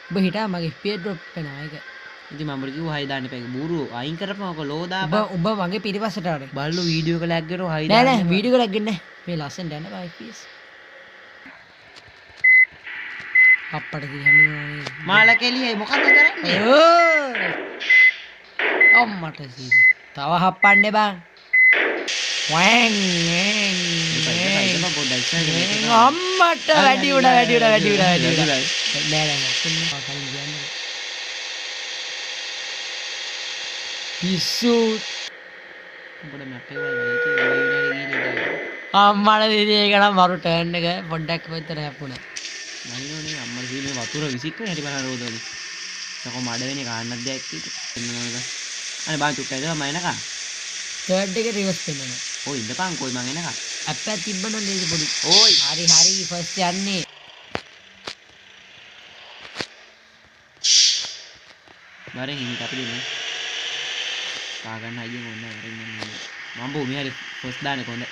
ඔබ හිටා මගේ FPS drop වෙනවා ඒක. ඉතින් මම උඹට කිව්වා හයි දාන්න එපා. ඒක බූරුවෝ අයින් කරපන් ඔක ලෝ දාපන්. ඔබ මගේ පිටිපස්සට ආවේ. බල්ලෝ වීඩියෝ එක ලැග් කරනවා හයි නෑ දාන්න. නෑ වීඩියෝ එක ලැග් වෙන්නේ නෑ. මේ ලස්සනට යන්න බා FPS. අප්පට කිරි හැමිනවා. මාල කෙලියයි මොකද කරන්නේ? අම්මට සිරි. තව හප්පන්නේ බං. වෑන් අම්මට වැඩි වුණා වැඩි වුණා වැඩි වුණා වැඩි වුණා. නෑ නෑ නෑ කලින් කියන්න. පිස්සු. උඹට මැප් එක බලලා ඒක ඔය විනාඩි ගිහලා ඉඳලා. අම්මට සිරි ඒක නම් මරු ටර්න් එක පොඩ්ඩක් විතර හැප්පුණා. නයිනෝනේ අම්මට සිරි මේ වතුර විසික් වෙන හැටි බලන්න රෝද වලින්. තකෝ මඩ වෙන එක අහන්නත් දෙයක් තියෙද? එන්න ඕනද? අනේ බං චුට්ටයි ඉඳපන් මං එනකන්. තර්ඩ් එකේ රිවර්ස් පෙන්නනවා. ඔය ඉඳපන් කොයි මං එනකන්. ඇප් එකක් තිබ්බනම් නේද පොඩි. ඕයි. හරි හරි ෆස්ට් යන්නේ. වරෙන් හිමිට අපි දෙන්නේ. කා ගන්න අයියෙන් ඕනේ වරෙන් යන්න ඕනේ. මම බෝ මෙහරි ෆස්ට් දාන්නේ කොහොඳ.